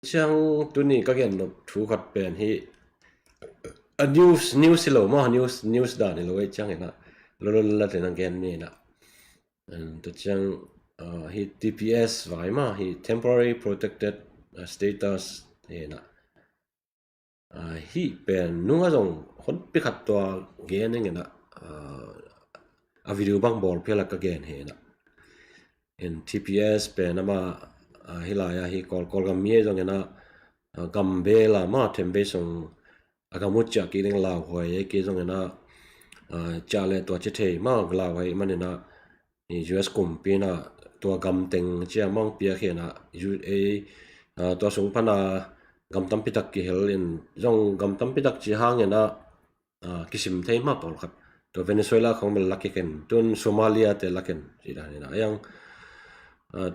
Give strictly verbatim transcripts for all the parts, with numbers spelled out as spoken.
Ciang tuni ka gen nop thu khat pen hi, a news, news hi lo maw, news, news dan hi lo ei ciang ina, lo lo la tena gen ni ina. Tua ciang hi T P S vai maw, hi temporary protected status hi ina. Hi pen nunga zong honpi khat tua gen ing ina, a video bang bawl phiala ka gen hi ina. In T P S pen ama hi lai-a hi Kawl, Kawlgam mi ei zong ina, gam bela maw, thembei sung a gam uh ciah kik ding lauhuai ei kei zong ina, ciah le tua ci thei maw, lauhuai manina U S kumpi ina tua gam teng cia mawng piak hi ina, U A, tua sung pana gam tampi tak kihel in zong gam tampi tak ci hang ina, kisim thei maw pawlkhat. Tua Venezuela khong bel lak hi ken, tun Somalia te lak hi ken ci dan ina. Ayang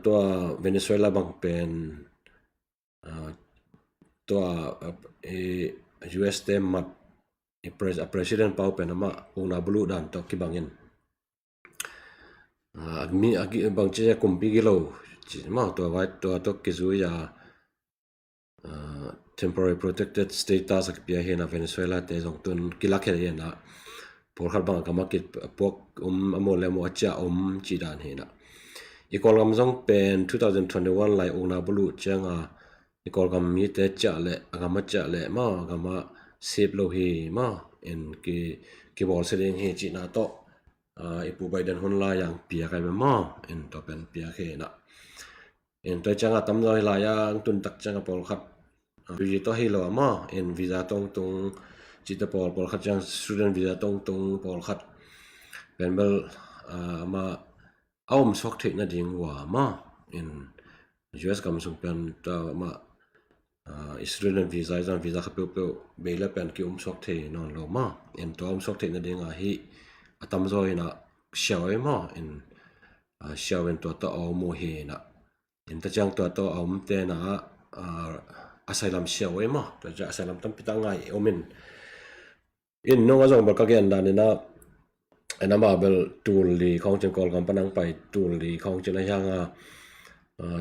tua Venezuela bang pen tua U S te mat a president pau pen ama ukna buluh dan tawh kibangin mi a bangci kumpi gilo ci maw, tua vai tua tawh kizui a temporary protected status a kipia hi ina Venezuela te zong tun kilak hi ina, pawlkhat bang a gam a kipuak om, a maw le maw a ciah om ci dan hi ina. I Kawlgam zong pen two thousand twenty-one lai ukna buluh cianga i Kawlgam mite ciah le a gam a ciah le maw, a gam a sip lo hi maw, in kibawlsia ding hi cihna tawh i Pu Biden hun lai-a piak ai maw, in tua pen piak hi ina. In tua cianga tamzaw hi lai-a tun tak cianga pawlkhat visa tawh hi lo a maw, in visa tawh tung cite pawl, pawlkhat ciang student visa tawh tung pawlkhat pen bel ama a om suak theih nading uh a maw, in U S gam sung pen tua ama student visa i zong visa khat peuhpeuh bei le pen ki om suak thei nawn lo maw, in tua om suak theih nading a hi a tamzaw ina siau ei maw, in siau in tua tawh a om uh hi ina. In ta ciang tua tawh a om tena asylum siau ei maw, tua ciang asylum tampi tak ngai om in. In nunga zong bel ka gen dan ina, en ama bel tul li khong cin Kawlgam panang pai tul li khong cin a hianga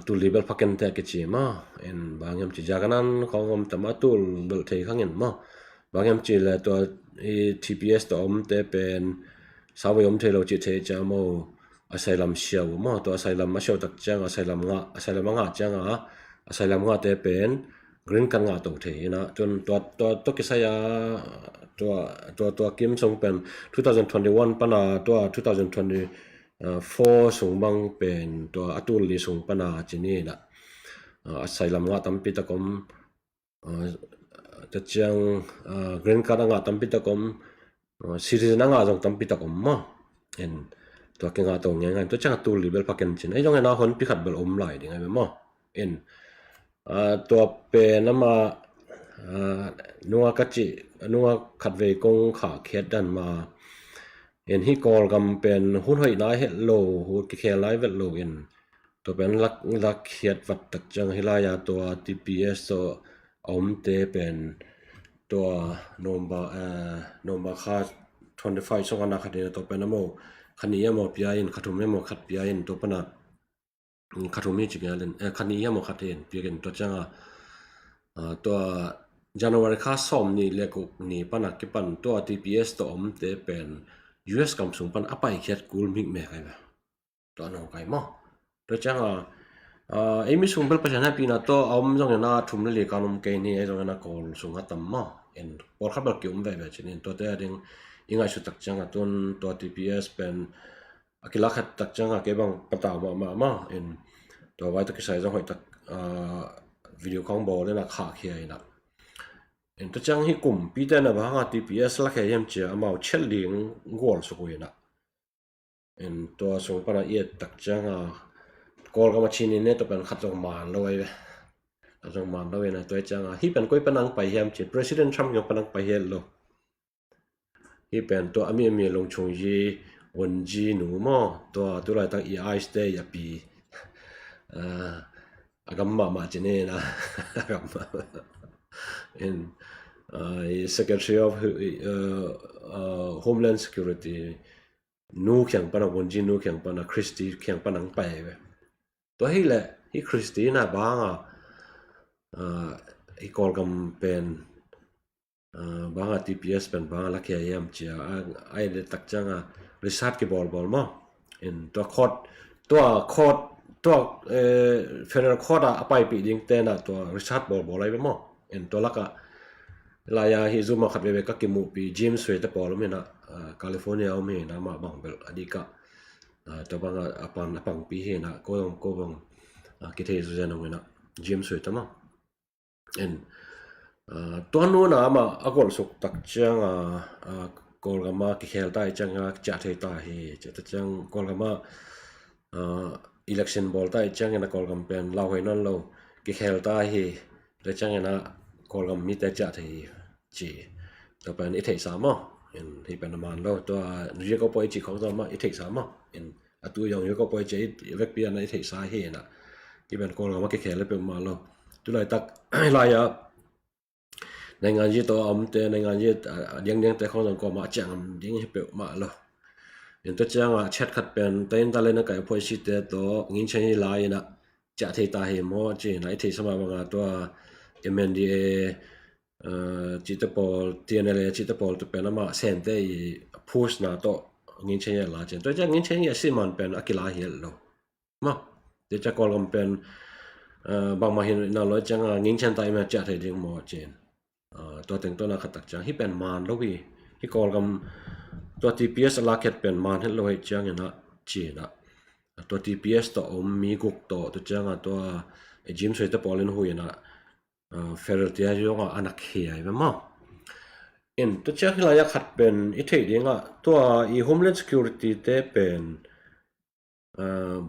tul li bel phaken te kici maw, in bang hiam ci Jaganan khong om tama tul bel thei khangin maw, bang hiam ci le tua i T P S tawh om te pen savei om thei lo ci thei cia maw, asylum siau maw, tua asylum a siau tak cianga asylum ngah, asylum a ngah cianga asylum ngah te pen green card ngah to thei ina, tun tua, tua, tua kisai a tua, tua, tua kim sung pen two thousand twenty-one pana tua two thousand twenty-four sung bang pen tua a tul li sung pana ci ni ina, asylum ngah tampi tak om, ta ciang green card a ngah tampi tak om, citizen a ngah zong tampi tak om maw, in tua kingah to ngeingai, tua ciang a tul li bel phaken cin ei zong ina honpi khat bel om lai ding ai maw, in tua pen ama nunga ka ci, nunga khatvei kong khahkhiat dan ma, in hi Kawlgam pen hun hoih nai het lo, hun kikhel nai vet lo in tua pen lak, lak khiat vat tak ciang hi lai-a tua T P S tawh a om te pen tua November, November kha twenty-five sung ana khat in tua pen a maw, kha ni a maw pia in, kha thum a maw khat pia in, tua pana kha thum hi ci ngal in, kha ni a maw khat in piak in tua cianga tua January kha sawm ni le guk ni pana kipan tua T P S tawh a om te pen U S gam sung pan a paikhiat kul mikmek ai ve. Tua a nong kai maw. Tua cianga ei mi sung bel Pasian hehpihna tawh a om zong ina thum le li kan om kei ni, ei zong ina Kawl sung a tam maw, in pawlkhat bel ki om veve cin in tuate a ding i ngaihsut tak cianga tun tua T P S pen a kilak het tak cianga kei bang patau mahmah maw, in tua vai tawh kisai zong hoih tak video khong bawl ina khahkhia ina. In tua ciang hi kumpi tena banga T P S lak hei hiam cia amau ciat ling gual suk uh ina. In tua sung pana i et tak cianga Kawlgam a cin in ne tua pen khat zong man lo ai ve. Khat zong man lo ina tua cianga hi pen koi panang pai hiam ci President Trump kiang panang pai hial lo. Hi pen tua ami ami lungchung yi won ji nu maw, tua tu laitak i ice te i a pi a gam mahmah ci ne na. A gam mahmah in Secretary of Homeland Security nu kiang pana, won ji nu kiang pana, Christie kiang pana ang pai ve. Tua hi le hi Christie na banga Hi Kawlgam pen banga T P S pen banga lakhia hiam cia a, a i detak cianga research kibawlbawl maw? In tua court, tua court, tua federal court a a paipih ding tena tua research bawlbawl ai ve maw? In tua laka laia hi Zoom a khat veve ka kimuhpi James Sui te pawl om hina, California om hina, mah bang bel a dika tua banga a pan a pangpi hina, ko dong ko bang kithei zuzen om hina, James Sui te maw? En tua nuna ama a golhsuk tak cianga Kawlgama kikhel ta i cianga ciah thei ta hi. Ciah ta ciang Kawlgama election bawl ta i ciangina Kawlgam pen lauhuai nawn lo kikhel ta hi. Tua ciangina Kawlgam mite ciah thei hi ci. Tua pen i theihsa maw? En hi pen a man lo. Tua riak a poi ci khawng zama i theihsa maw? En a tu yong yoko poi cia i vekpi ana i theihsa hi na. Hi pen Kawlgam a kikhel le peuhmah lo. Tulaitak laia naingan yi tawh a omte, naingan yi a diangdiangte khawng zong kawmah a ciang am ding hi peuhmah lo. In tua cianga chat khat pen ta in ta le na kai phoisite tawh ngin ciang hi lai ina ciah thei ta hi maw ci na i theihsa mah banga tua M N D A cihte pawl, T N L A cihte pawl tu pen ama sente i push na tawh ngin ciang hi a la cin. Tua ciang ngin ciang hi a siman pen a kila hi lo. Maw, tua ciang Kawlgam pen bangmah hi na lo cianga ngin ciang ta i ma ciah thei ding maw cin. Tua teng tua na khatak ciang hi pen man lo hi. Hi Kawlgam tua T P S a lakhet pen man het lo hi ciangina cina. Tua T P S tawh om mi guk tawh tua cianga tua James Sui te pawl in hui ina federal tia zong a anak hi ai ve maw? In tua ciang hilai a khat pen i theih dinga tua i Homeland Security te pen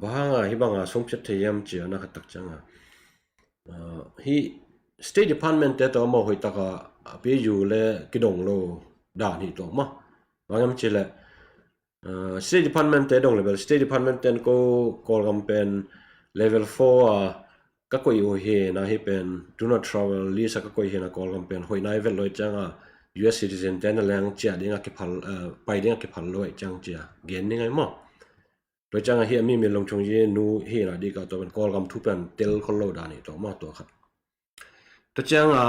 banga hi banga songphiat thei hiam cia na khatak cianga hi State Department te tawh amau hoih taka a pi yu le kidong lo dan hi tawh maw? Bang hiam ci le State Department te dong le bel State Department ten ko Kawlgam pen level four a ka koih uh hi na hi pen do not travel list a ka koih hi na Kawlgam pen hoih nai vet lo i cianga U S citizen te na leng ciah dinga kiphal, pai dinga kiphal lo i ciang cia gen ni ngai maw? Lo i cianga hi a mi mi longchung yi nu hi na dika tua pen Kawlgam thu pen tel khol lo dan hi tawh maw tua khat. Tua cianga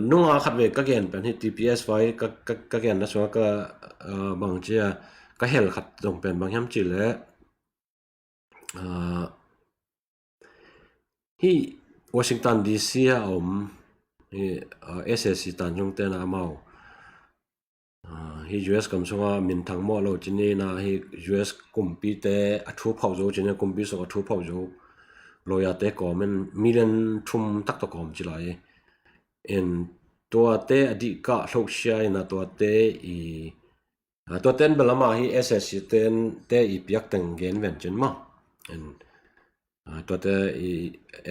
nunga khat ve ka gen pen hi T P S vai ka gen na sunga ka bang cia ka hel khat zong pen bang hiam ci le hi Washington D C a om hi S A C tan zong tena amau hi U S kam sunga minthang mawh lo cinina hi U S kumpite a thu phauh zo cina kumpi sung a thu phauh zo loyate kawmin million thum taktak kawm ci lai. In tuate a dihkah hlohsia ina tuate i tuate in belama hi S A C ten te i piak teng gen ven cin maw? In tuate i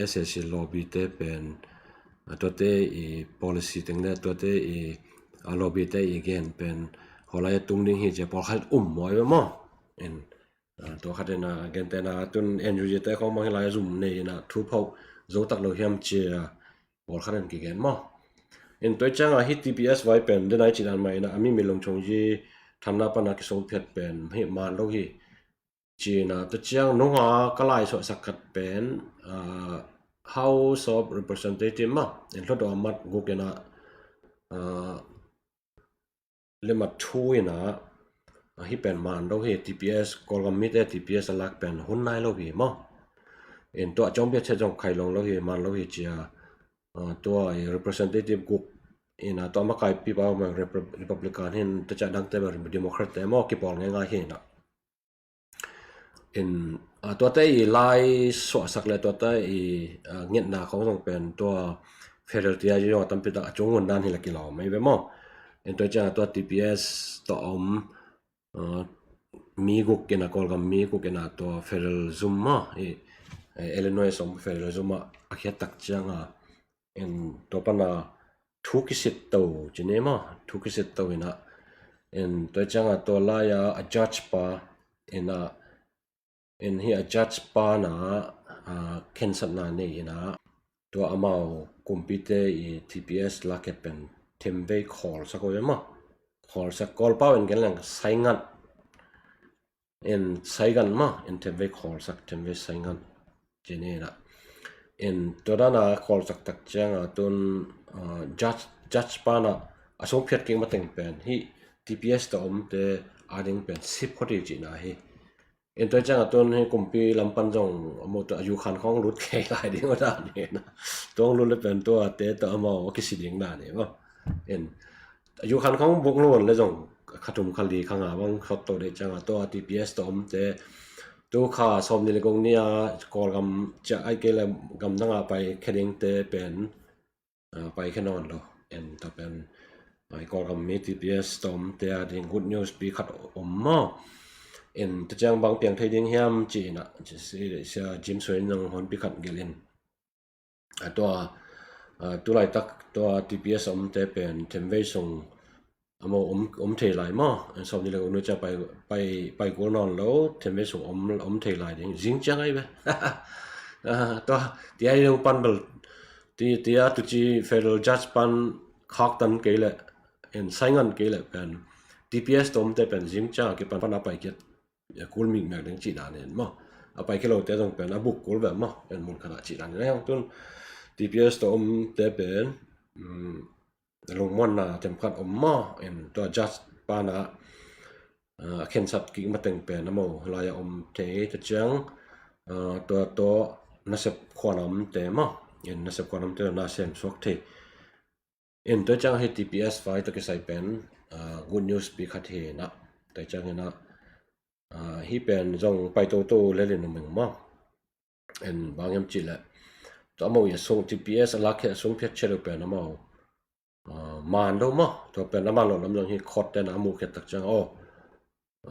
S A C lobby te pen tuate i policy teng le tuate i lobby te i gen pen holai a tung ding hi cia pawlkhat um mawi ve maw? In tua khat ina gentena tun N U G te khawng mang hilai a zum nei ina thu phauh zo tak lo hiam cia pawlkhat in kigen maw? In tua i cianga hi T P S vai pen denai cidan mah ina a mi mi longchong yi thanna pana kisongphiat pen hi man lo hi cina tua ciang nunga ka lai suahsak khat pen House of Representative ma in hluttaw a mat guk ina le mat thu ina hi pen man lo hi T P S Kawlgam mite T P S a lak pen hun nai lo hi maw? In tua ciang bia chet zong khai long lo hi man lo hi cia tua representative guk ina tua makaipi pa ma Republican hin tua ciang dangte ma Democrat te maw kipawl ngai ngai hi ina. In tuate i lai suahsak le tuate i ngetna khong zong pen tua federal tia zong a tampi tak a cung ngun dan hi la kilawm ei ve maw? In tua ciang tua T P S tua om mi guk ina Kawlgam mi guk ina tua federal zum maw i Illinois om federal zum a a khiat tak cianga in tua pana thu kisit to cine maw thu kisit to ina in tua cianga tua laia a judge pa ina in hi a judge pa na khensatna nei ina tua amau kumpite i T P S laket pen themvei khawlsak ko ema khawlsak Kawlpau in gen leng saingat in saigan ma in themvei khawlsak themvei saingan cine ina In tua dana call taktak cianga tun, ah, judge, judge pana a sung phiat kik mateng pen hih T P S tawh omte ading pen sip khawt hi cihna hi. In tua cianga tun hih kumpi lam pan zong amau tawh a yukhan khawng lut kei lai ding uh dan hi na. Tuang lut le pen tuate tawh amau a kisi ding dan hi maw. In a yukhan khawng buk lun le zong kha thum kha li kha nga bang khawt to dei cianga tua T P S tawh omte tu kha sawm ni le guk ni a Kawlgam ciah ai kei le gamdanga pai khia dingte pen, ah, pai khia nawn lo. En tua pen, ah, Kawlgam mi T P S tawh omte ading good news pi khat om maw. En tua ciang bang piang thei ding hiam ci-in ah, ci, ci, ci, Jim Sui in zong honpi khat gelh in. Ah, tua, ah, tulaitak tua T P S omte pen themvei sung amau om, om thei lai maw. Sawm ni le guk ni ciang pai, pai, pai kul nawn lo, themvei sung om, om thei lai ding. Zing ciang ai ve. Ah, tua, tia i lung pan bel, ti, tia tuci federal judge pan khaktan kei le, en saingan kei le pen T P S tawh omte pen zing ciang a kipan pan a pai kiat kul mikmek ding cih dan in maw. A pai khia lote zong pen a buk kul ve maw, en mun khat ah cih dan in a hiang tun T P S tawh omte pen, um, lungmuanna themkhat om maw, en tua judge pana, ah, a khensat kik mateng pen amau lai-a om thei tua ciang, ah, tua tawh nasep khuana omte maw, en nasep khuana omte na sem suak thei. En tua ciang hih T P S vai tawh kisai pen, ah, good news pi khat hi na. Tua ciang hi na, ah, hih pen zong pai toto lel in um ing maw. En bang hiam cih leh tua amau i a sung T P S a lakkhiat a sung phiat ciat uh pen amau, ah, man lo maw. Tua pen a man lo lam zong hih court te na a muh khiat tak ciang aw,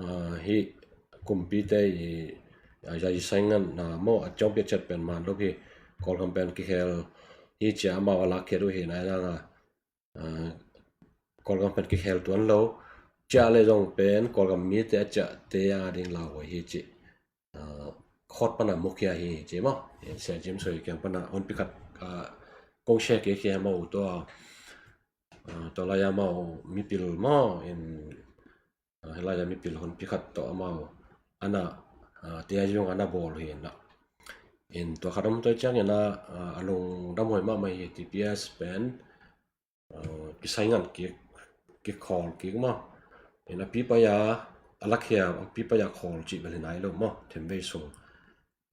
ah, hih kumpite i, ah, i sainganna maw a ciang phiat ciat pen man lo hi. Kawlgam pen kikhel hi ci-a amau a lakkhiat uh hi na i dang a, ah, Kawlgam pen kikhel tuan lo. Ciah le zong pen Kawlgam mite a ciahte a ding lauhuai hi ci, ah, court pana mukhia hi ci maw. Sia Jim Sui kiang pana honpi khat, ah, kong share kik hi maw tua, ah, tua lai-a amau mipil maw in, ah, hih lai-a mipil honpi khat tawh amau ana, ah, tia zung ana bawl hi na. In tua khat om tua ciang in a, ah, a lungdam huai mahmah hi T P S pen, ah, kisaingan kik, kikhawl kik maw. In a pipai a, a lakhia a pipai a khawl cih bel hi nai lo maw. Themvei sung,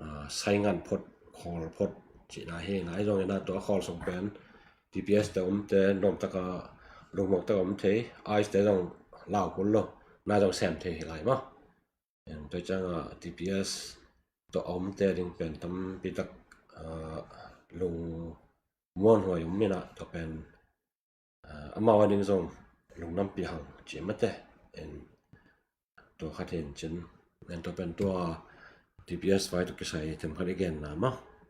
ah, saingan phot, khawl phot cihna hi nai zong in a tua khawl sung pen T P S te omte nuamtaka, lungmuangtaka om thei, ice te zong lau kul lo, na zong sem thei hi lai maw. En tua cianga T P S tawh a omte ding pen tampi tak, ah, lungmuanhuai om in a tua pen, ah, amau a ding zong lungdampi hang ci mate. En tua khat hi in cin. En tua pen tua T P S vai tawh kisai themkhat i genna maw.